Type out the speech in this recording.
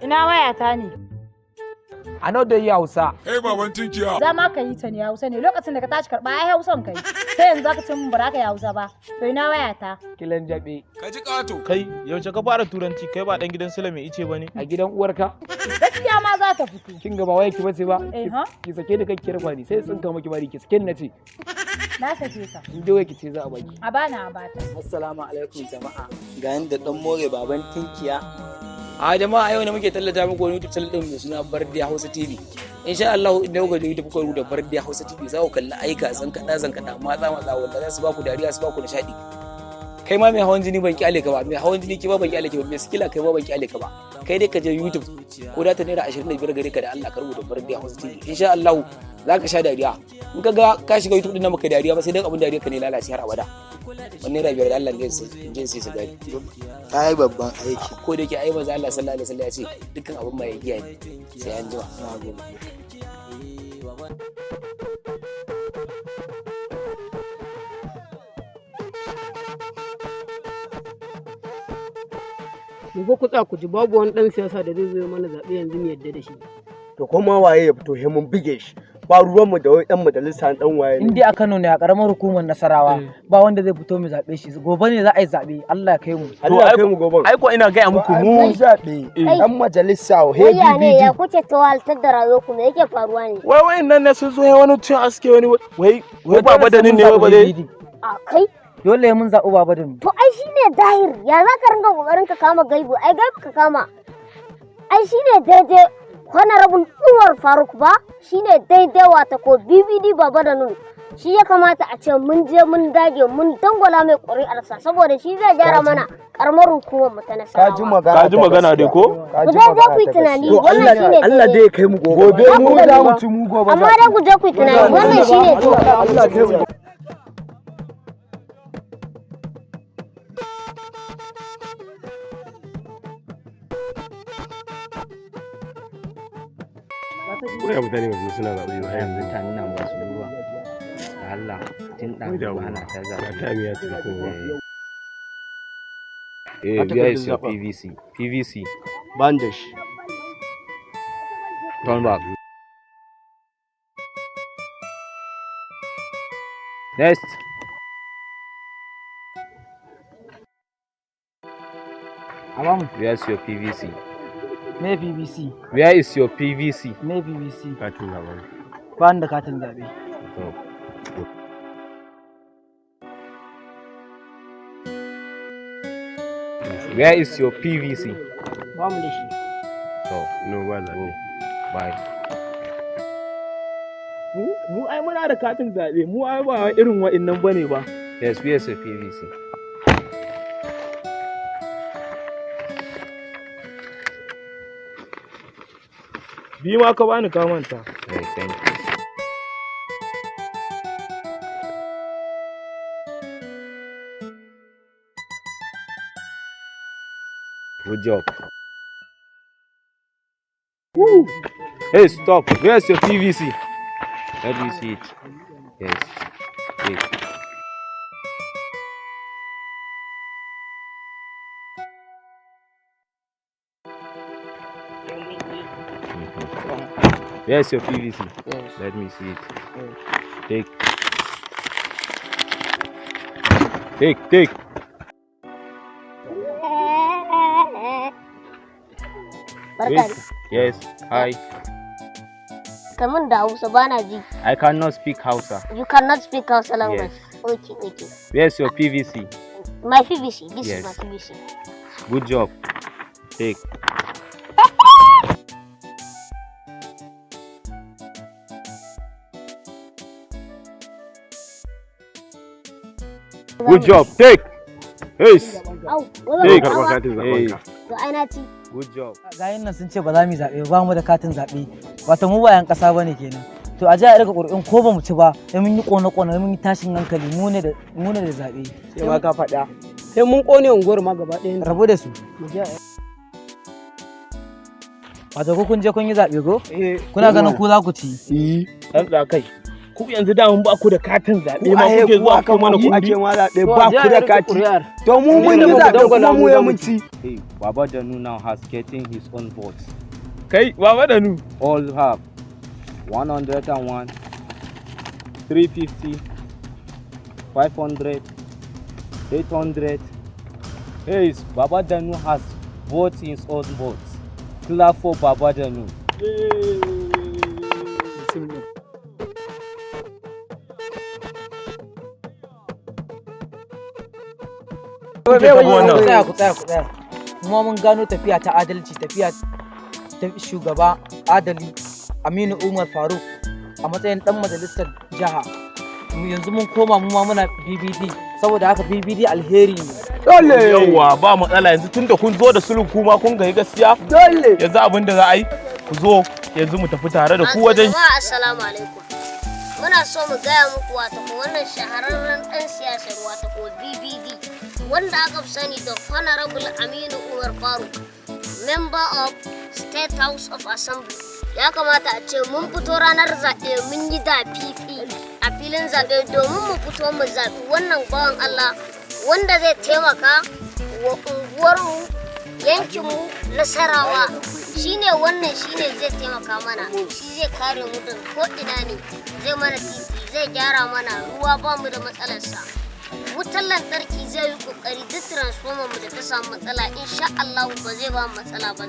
Ina wayata ne? I no dey hear Hausa. Hey, baban tinkiya. Za ma ka yi ta ne, Hausa ne. Lokacin da ka tashi karɓa ai Hausan kai. Sai yanzu zaka ce min ba za ka yi Hausa ba. To, ina wayata? Kilan jabe. Ka ji ƙato. Kai, yaushe ka fara turanci? Kai ba dan gidan Sule mai ice bane? A gidan uwarka. Gaskiya ma za ta fito. Kin ga ba waya ki bace ba? Eh, ha? Ki sake ni, kake rufa ni sai tsinka miki bari. Ki sake ni nace. Na sake ka. In dai waya ki ce za a baki. A bana, a bata. Assalamu alaikum jama'a. Ga yanda dan more baban tinkiya. A jama'a, yau ne muke tallata muku wani YouTube channel din mai suna Barde Hausa TV. Insha Allah idan kuka je YouTube kuka rubuta Barde Hausa TV, za ku kalli aika zan kada zan kada, matsa matsa, wanda za su ba ku dariya, su ba ku nishadi. Kai ma mai hawan jini, ban kyale ka ba. Mai hawan jini, ki ba ban kyale ki ba. Mai sikila, kai ma ban kyale ka ba. Kai dai ka je YouTube, ko da ta naira 25 gare ka, da Allah ka rubuta Barde Hausa TV. Insha Allah za ka sha dariya. In ka ga ka shiga YouTube din nan baka dariya ba, sai dai abin dariya ka ne lalace har abada. Wani ₦5 da Allah ne in je sai sigari. Ta yi babban aiki. Ko da yake ai manzo Allah sallallahu alaihi wasallam ya ce dukkan abin mai giya ne. Sai an jima. Na gode. Mu ku tsaya ku ji, babu wani ɗan siyasa da zai zo ya mana zaɓe yanzu mu yadda da shi. To, kuma waye ya fito, mun bige shi. Ba ruwanmu da wai dan majalisa dan waye In ne. dai a Kano ne, a karamar hukumar Nasarawa, ba wanda zai fito mu zaɓe shi. Gobe ne za a yi zaɓe, Allah ya kai mu. Allah ya kai mu goben. Ai ko ina gaya muku mu zaɓe dan majalisa. Waya ne ya kuke tawaltar da rayuwar ku? Me yake faruwa ne? Wai wayan nan ne sun zo wani cin aske wani wai wai baba da ni ne, wai ba dai. A kai. Dole mun zaɓi baba da mu. To, ai shine dahir. Ya za ka ringa kokarin ka kama gaibu? Ai gaibu ka kama. Ai shine daidai, Honorable Umar Faruk ba shine daidai, wata ko BBD Baba da Nun. Shi ya kamata a ce mun je mun dage mun dangwala mai ƙuri'arsa, saboda shi zai gyara mana karamar hukumar mu ta Ka ji Nasarawa. magana. Ka ji magana dai ko? Ka Ku ji je magana ku yi ta tunani, gaskiya. wannan shine Allah daidai. dai ya kai mu gobe. Gobe mu za mu ci mu gobe. Amma dai ku je ku yi tunani, wannan shine daidai. Allah kai mu. Ko mutane ba su suna zaɓe ba yanzu. Mutanen nan ba su duba da Allah tun ɗazu ba ana ta zaɓe. Ta miya ce kowa. Eh, where is your PVC? PVC. Ban da shi. Turn back. Next. Amma Where's your PVC? Me PVC? Where is your PVC? Me PVC? Katin zaɓen. Ba ni da katin zaɓe. To. Where is your PVC? Ba mu da shi. To, No, ba zaɓe. Bye. Mu ai muna da katin zaɓe, mu ai ba irin wa'innan bane ba. Yes, where's your PVC? Bi ma ka bani, ka manta. Hey, thank you. Good job. Woo! Hey, stop. Where's your PVC? Let me see it. Yes. Take. Where's your PVC? Yes. Let me see it. Take. Take, take. Barka. Wait. Yes. Hi. Kamun da Hausa, bana ji. I cannot speak Hausa. You cannot speak Hausa language? Yes. Okay. Where's your PVC? My PVC. This Yes. is my PVC. Good job. Take. Good job. Take. Hey. Au, wai Take. ba Karɓar ba. katin zaɓen ka. To, ai na ci. Good job. Gayin nan sun ce ba za mu yi zaɓe ba mu da katin zaɓe, wato mu ba yan ƙasa bane kenan. To, a ji a riga ƙuri'un, ko ba mu ci ba sai mun yi ƙone-ƙone, mun yi tashin hankali. Mu ne da zaɓe. Sai ma ka faɗa. Sai mun ƙone unguwar ma gaba ɗayan. Rabu da su. Mu je a Wato ko kun je kun yi zaɓe ko kuna ganin ku za ku ci? Dan da kai. Ku yanzu da mun ba ku da katin zaɓe ma kuke zuwa ku mana ku kundi. ake ma zaɓe To, ba a je ku a da irga kati. ƙuri'ar. To mu mun yi zaɓe kuma mu ya mun ci. Hey, Baba Danu now has getting his own vote. Kai Baba Danu. All have 101, 350, 500, 800. Hey, Baba Danu has vote his own vote. Clap for Baba Danu. Ku tsaya, ku tsaya, ku tsaya. Kuma mun gano tafiya ta adalci, tafiya ta shugaba adali Aminu Umar Faruk a matsayin dan majalisar jiha. Yanzu mun koma mu ma muna BBD, saboda haka BBD alheri ne. Dole. Yawwa, ba matsala yanzu tunda kun zo da sulhu kuma kun ga gaskiya. Dole. Yanzu abin da za a yi, ku zo yanzu mu tafi tare da ku wajen Jama'a, assalamu alaikum. Muna so mu gaya muku wato ko wannan shahararren ɗan siyasar wato ko BBD wanda aka fi sani da Honorable Aminu Umar Faruk, member of State House of Assembly. Ya kamata a ce mun fito ranar zaɓe mun yi da fifi a filin zaɓe domin mu fito mu zaɓi wannan bawan Allah wanda zai taimaka wa unguwarmu, yankinmu Nasarawa. Shine wannan, shine zai taimaka mana, shi zai kare mu daga ko'ina ne, zai mana titi, zai gyara mana ruwa, ba mu da matsalarsa, wutar lantarki zai yi kokari, duk transformer mu da ta samu matsala insha Allah ba zai ba mu matsala ba.